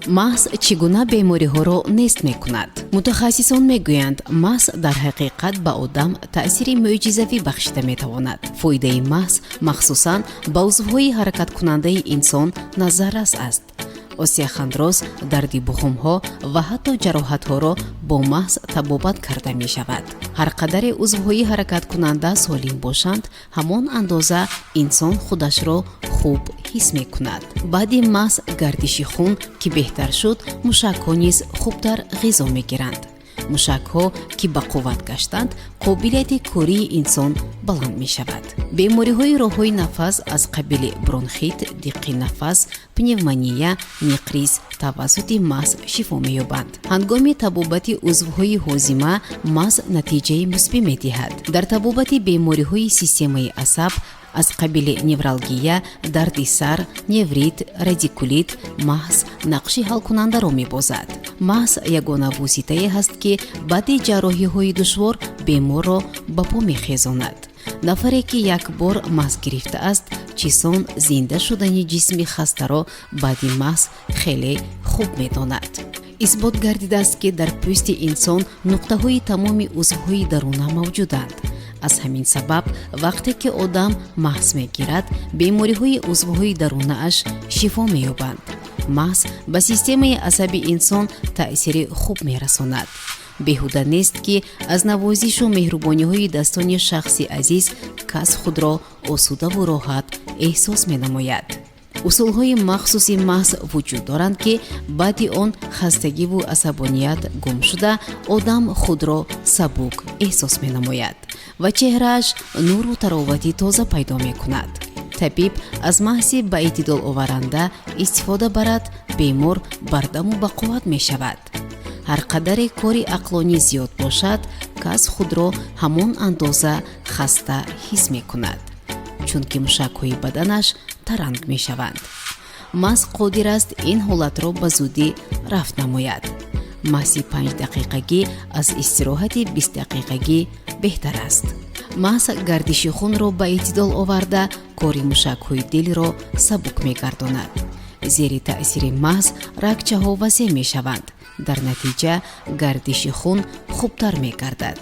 Маҳз чӣ гуна бемориҳоро нест мекунад? Мутахассисон мегӯянд, маҳз дар ҳақиқат ба одам таъсири мӯъҷизавӣ бахшида метавонад. Фоидаи маҳз махсусан ба узвҳои ҳаракаткунандаи инсон назаррас аст. Остеохондроз, дарди буғумҳо ва ҳатто ҷароҳатҳоро бо маҳз табобат карда мешавад. Ҳар қадаре узвҳои ҳаракаткунанда солим бошанд, ҳамон андоза инсон худашро хуб ҳис мекунад. Баъди маҳз гардиши хун ки беҳтар шуд, мушакҳо низ хубтар ғизо мегиранд. Мушакҳо ки ба қувват гаштанд, қобилияти кории инсон баланд мешавад. Бемориҳои роҳҳои нафас аз қабили бронхит, диққи нафас, пневмония, нервиз тавассути маҳз шифо меёбанд. Ҳангоми табобати узвҳои ҳозима маҳз натиҷаи мусбӣ медиҳад. Дар табобати бемориҳои системаи асаб аз қабили невралгия, дарди сар, неврит, радикулит маҳз нақши ҳалкунандаро мебозад. Маҳз ягона воситае ҳаст, ки баъди ҷарроҳиҳои душвор беморро ба по мехезонад. Нафаре, ки як бор маҳз гирифтааст, чисон зинда шудани ҷисми хастаро баъди маҳз хеле хуб медонад. Исбот гардидааст, ки дар пӯсти инсон нуқтаҳои тамоми узвҳои даруна мавҷуданд. Аз ҳамин сабаб, вақте ки одам маҳз мегирад, бемориҳои узвҳои дарунааш шифо меёбанд. Маҳз ба системаи асаби инсон таъсири хуб мерасонад. Беҳуда нест, ки аз навозишу меҳрубониҳои дастони шахси азиз кас худро осудаву роҳат эҳсос менамояд. Усулҳои махсуси маҳз вуҷуд доранд, ки баъди он хастагиву асабоният гум шуда, одам худро сабук эҳсос менамояд ва чеҳрааш нуру таровати тоза пайдо мекунад. Табиб аз маҳзи ба эътидол оваранда истифода барад, бемор бардаму бақувват мешавад. Ҳар қадаре кори ақлонӣ зиёд бошад, кас худро ҳамон андоза хаста ҳис мекунад, чунки мушакҳои баданаш таранг мешаванд. Маҳз қодир аст ин ҳолатро ба зудӣ рафт намояд. Маҳзи 5-дақиқагӣ аз истироҳати 20-дақиқагӣ беҳтар аст. Маҳз гардиши хунро ба эътидол оварда, кори мушакҳои дилро сабук мегардонад. Зери таъсири маҳз рагчаҳо васеъ мешаванд, дар натиҷа гардиши хун хубтар мегардад.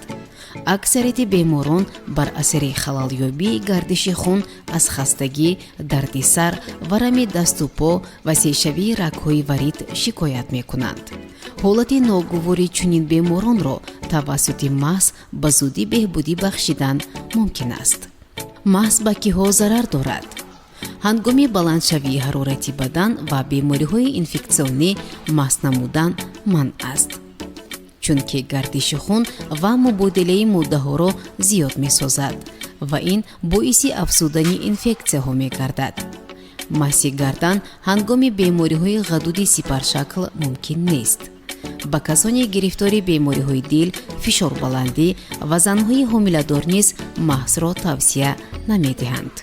Аксарияти беморон бар асари халалёбии гардиши хун аз хастагӣ, дарди сар, варами дасту по, васеъшавии рагҳои варид шикоят мекунанд. Ҳолати ногувори чунин беморонро тавассути маҳз ба зудӣ беҳбудӣ бахшидан мумкин аст. Маҳз ба киҳо зарар дорад? Ҳангоми баландшавии ҳарорати бадан ва бемориҳои инфексионӣ маҳз намудан манъ аст, чунки гардиши хун ва мубодилаи моддаҳоро зиёд месозад ва ин боиси афзудани инфексияҳо мегардад. Маҳзи гардан ҳангоми бемориҳои ғадуди сипаршакл мумкин нест. Ба касоне, гирифтори бемориҳои дил, фишорбаландӣ ва занҳои ҳомиладор низ маҳзро тавсия намедиҳанд.